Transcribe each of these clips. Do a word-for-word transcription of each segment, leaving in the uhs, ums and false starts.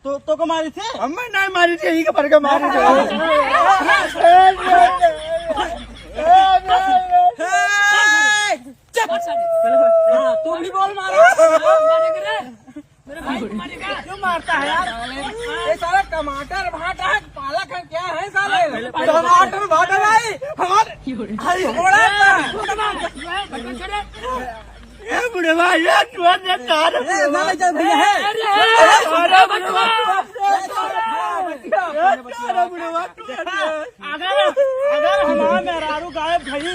तो, तोका मारी थे? हमें नहीं मारी थे, यही के फर्क मारी थे। चुप। हाँ, तुम भी बोल मारो। मारेगा रे। मेरे भाई को मारेगा। क्यों मारता है यार? ये साला टमाटर भाटा है, पालक है, क्या है साले? टमाटर भाटा नहीं, हमारे, अरे, घोड़ा है। बटवा छोड़े। ए बुढ़वा, ये तू ने कार ए, ना ले जा भैया, है। अरे, अरे, अरे, बुढ़वा। ए, अरे, बुढ़वा, तू अरे। अगर, अगर हमारा मेहरारू गायब भई,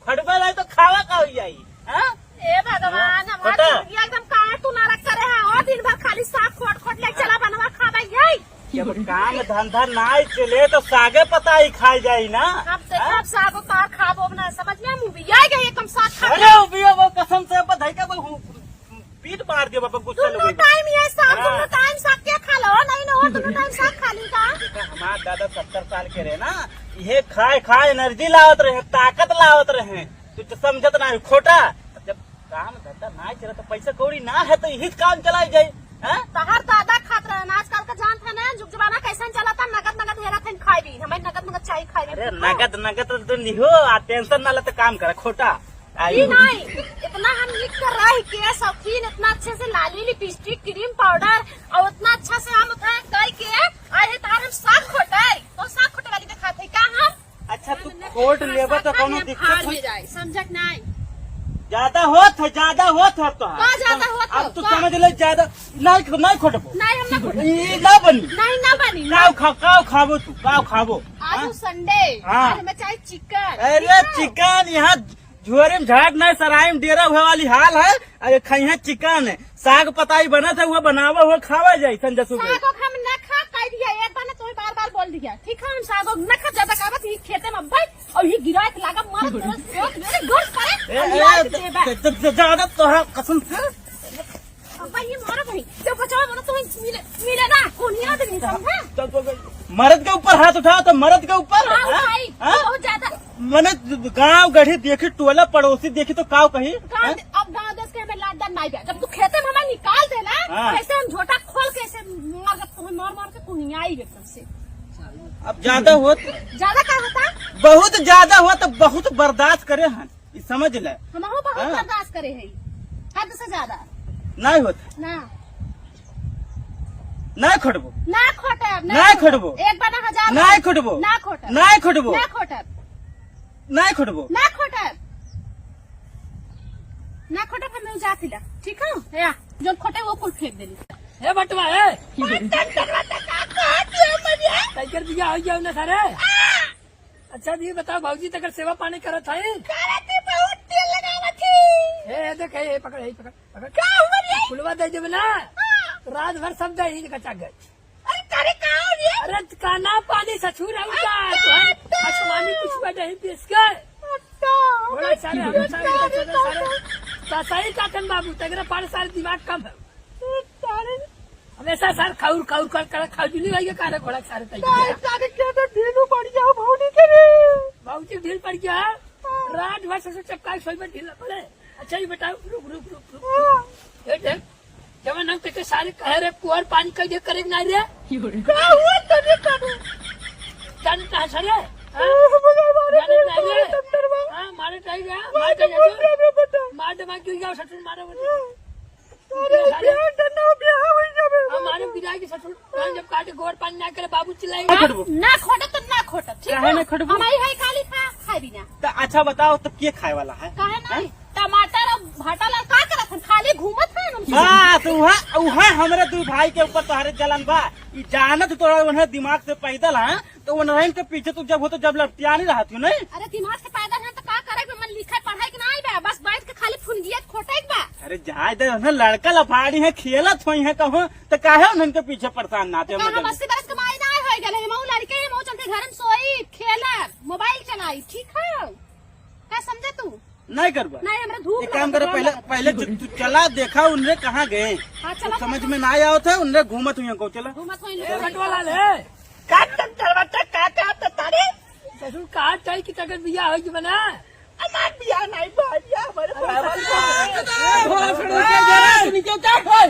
खटबे नहीं तो खावा का हो जाई, हाँ? ए भगवान, हमार खोटा। जिंदगी एकदम काहे तू नरक करे है? और दिन भर खाली साग खोट खोट ले चला बनवा खाबे यही। जब काम धंधा नाई चले तो सागे पताई खाई जाई ना। अब देखो, हाँ? अब साग उतार खाबो ना, समझ में? मुँह भी आ गई एकदम साग खा के। अरे, उबिया वो कसम से बधाई का वो पीट मार दियो बाबा, गुस्सा दुनो लोग। टाइम ये साग, हाँ। दुनो टाइम साग के खा लो, नहीं ना हो, दुनो टाइम साग खा ली का? देखा, हमार दादा सत्तर साल के रहे ना, ये खाए खाए एनर्जी लावत रहे, ताकत लावत रहे। तू तो समझत ना है, खोटा। जब काम धंधा ना चला तो पैसा कौड़ी ना है तो यही काम चलाई जाए, हैं? तहार दादा खात रहे ना, आजकल का जानत है ना, जुग जमाना कैसन चला था, नगद नगद हेरा थे खाई भी, हमें नगद नगद चाय खाई भी, अरे ठीक है? नगद नगद तो निहो, आ टेंशन ना ले तो काम करे, खोटा। ई नहीं, इतना हम निक कर रह के शौकीन, इतना अच्छे से लाली लिपस्टिक, क्रीम पाउडर और इतना अच्छा से हम उठा कई के आए हैं, तार हम साग खोटे, तो साग खोटे वाली के खाते का हम? अच्छा, तू खोट लेबे तो कौनो दिक्कत है? जाए, समझक नहीं। ज्यादा होत है, ज्यादा होत है तो। का ज्यादा होत अब है? तू का? समझ ले, ज्यादा नहीं, नहीं खोटबो। नहीं, हम ना खोटे। ई ना बनी। नहीं, ना बनी, काव ना। खा-, काव खाबो तू, काव खाबो? आज हाँ? संडे, हाँ। आज हमें चाहे चिकन, अरे ठीक है? चिकन यहाँ झोरे में झाट नहीं, सराय में डेरा हुए वाली हाल है। अरे खाई है चिकन, साग पताई बनत है, वो बनावा हुआ खावा जाई संजय सुबह। सागो हम न खा, कह दिया एक बार ना, तुम्हें बार बार बोल दिया, ठीक है? हम सागो न खा, ज्यादा खाबत ही खेते में बैठ और ही गिराए के लागा मार तोरा सोच मेरे घर करे, ए, और ए, गिराए के देबा। ज-, ज-, ज-, ज्यादा तोहरा कसम से। अब भाई ये मारो भाई, जब बचाओ बोलो तो मिले, मिले ना, कौन याद नहीं समझा? चल, चल, चल। मर्द के ऊपर हाथ उठाओ तो मर्द के ऊपर, हाँ, हाँ? भाई, हाँ? बहुत ज्यादा। मने गांव गढ़ी देखी, टोला पड़ोसी देखी तो काव कही? गांव हाँ? दे-, अब गांव देश के हमें लात दान नहीं बा। जब तू खेते में हमें निकाल देला, हाँ। ऐसे हम झोटा खोल के ऐसे मार के, मार मार के कुनियाई एकदम से। अब ज्यादा होत। ज्यादा का होता? बहुत ज्यादा होत, बहुत बर्दाश्त करे हन। ई समझ ले। हमहू बहुत हाँ। बर्दाश्त करे है, हद से ज्यादा। नहीं होत। ना। नहीं खोटबो। ना खोटब, ना नहीं खोटबो। एक बार ना हजार नहीं बार। खोटबो। ना खोटब। नहीं खोटबो। ना खोटब। नहीं खोटबो। ना खोटब। ना खोटब, हम लोग जाती ला। ठीक है? या, जो खोटे वो कुल फेंक देली। ए बटवा, ए। बटन, बटन, बटन, का कहत है मरिया? तैकर बिया हो गया ना सारे। आ! अच्छा, ये बताओ, भौजी, तकर सेवा पानी करत है? करत है, बहुत तेल लगावत है। ए, ए, देख, ए, ए, पकड़, ए, पकड़, पकड़। का हुआ रे? फुलवा दे देबे ना, हाँ। रात भर सब दे ही कचा गए। अरे, तारे का हो रे? अरे, काना पानी ससुर है उनका, अच्छा, तो है, अच्छा। आसमानी कुछ बटे ही पीस के। अच्छा, थोड़ा सारे, हम सारे, सारे, सारे, सारे, सारे, सारे, बाबू, तगड़ा पाँच साल दिमाग कम है। सारे। हमेशा सर खाउर, खाउर कर, कर, खाउर जुली भाई के कारे घोड़ा के सारे तैयार। सारे, सारे क्या तो ढीलू पड़ गया, भौजी के रे। भौजी ढील पड़ गया? हाँ। रात भर से चपका सोई में ढील पड़े। अच्छा, ये बताओ, रुक, रुक, रुक, रुक, रुक। हाँ। ये देख, जब हम के सारे कहे रे, कुआर पानी कह दे, करे ना रे। का हुआ तने तने? जाने कहाँ से रे? हाँ? ओ, मगर मारे जाने नहीं रे, रे। मारे तब डरवा। हाँ, मारे नहीं रे, मारे मारे नहीं बोल रे। रहा रे बेटा। मार दे, मार क्यों जाओ, ससुर मारे बोल। हाँ। अरे, अरे, बिहार डंडा में बिहार हो जावे। हमारे बिहार के ससुर, हम जब काटे गोबर पानी ना करे, बाबू चिल्लाएंगे। ना खोटबो। ना खोटब तो ना खोटब, ठीक काहे है? ना खोटबो? हमारी है काली खा, खाई भी ना। तो अच्छा बताओ, तो के खाए वाला है? काहे ना? हैं? टमाटर और भाटा ला का करत हन? खाली घूमत हन हम। बस, उहा, उहा हमरे दू भाई के ऊपर तोहरे जलन बा। ई जानत तोरा उन्हें दिमाग से पैदल है, तो उन्हें के पीछे तू जब हो तो जब लपटियानी रहत हो, नहीं? अरे दिमाग से पैदल है तो का करे के मन लिखे पढ़ाई के ना आई बा, बस बैठ के खाली फुनगिया खोटे के बा। अरे जाए दे, उन्हें लड़का लफाड़ी है, खेलत होई है कहूँ, तो काहे उन्हें के पीछे परेशान ना थे? तो हम मतलब अस्सी बरस के माई ना होई गए, हम लड़के ही मऊ चलते घर में सोई, खेलत, मोबाइल चलाई, ठीक है? का समझे तू? नहीं करबा। नहीं, हमरा धूप एक काम लागत करे, बा, पहले, लागत। पहले तू, तू चला, देखा उनरे कहाँ गए। हाँ, चला, तो समझ चला। में ना आवत है, उनरे घूमत हुई को, चला। घूमत हुई ए, लोग। बटवा लाल है। का चक्कर बट्टा, का, का तो तारे? ससुर कहा चाही कि तकर बियाह होई कि बना? हमार बियाह नहीं बा, बियाह हमारे अरे, बाबा ससुर का। का। ए, भोसड़ी के जरा से नीचे उतार, ओए।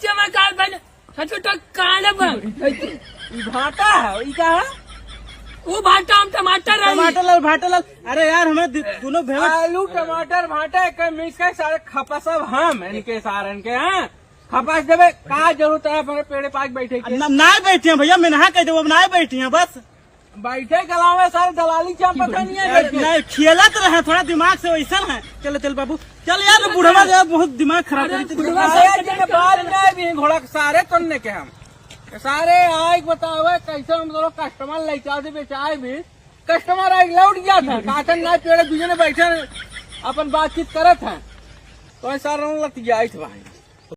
नीचे में का बन, सचो तो कान बन। ई भाटा है, ई का है? वो भाटा हम टमाटर है। टमाटर लाल, भाटा लाल। अरे यार, हमें दि-, दोनों भेवा आलू, टमाटर, भाटा एक mix का सारे खपसब हम इनके सारन के, हाँ? खपस देबे, का जरूरत है अपने पेड़े पाक बैठे के? ना, ना बैठे हैं भैया, मैं नहा कह दे, अब ना बैठे हैं बस। बैठे के अलावा सारे दलाली चाम पता नहीं है अरे, बैठे। नहीं, खेलत रहे, थोड़ा दिमाग से वैसन है। चल, चल बाबू, चल यार, बुढ़वा यार बहुत दिमाग खराब अरे, करते। बुढ़वा सारे सारे दिन बाल में भी घोड़ा के सारे तन्ने के हम। सारे आए के बतावे कैसे हम दोनों customer ले चाहते बेचाए भी। Customer आए लौट गया था। काटन ना पेड़े दूजने बैठे अपन बातचीत करत हैं। तो ऐसा रंग लत जाए थे भाई।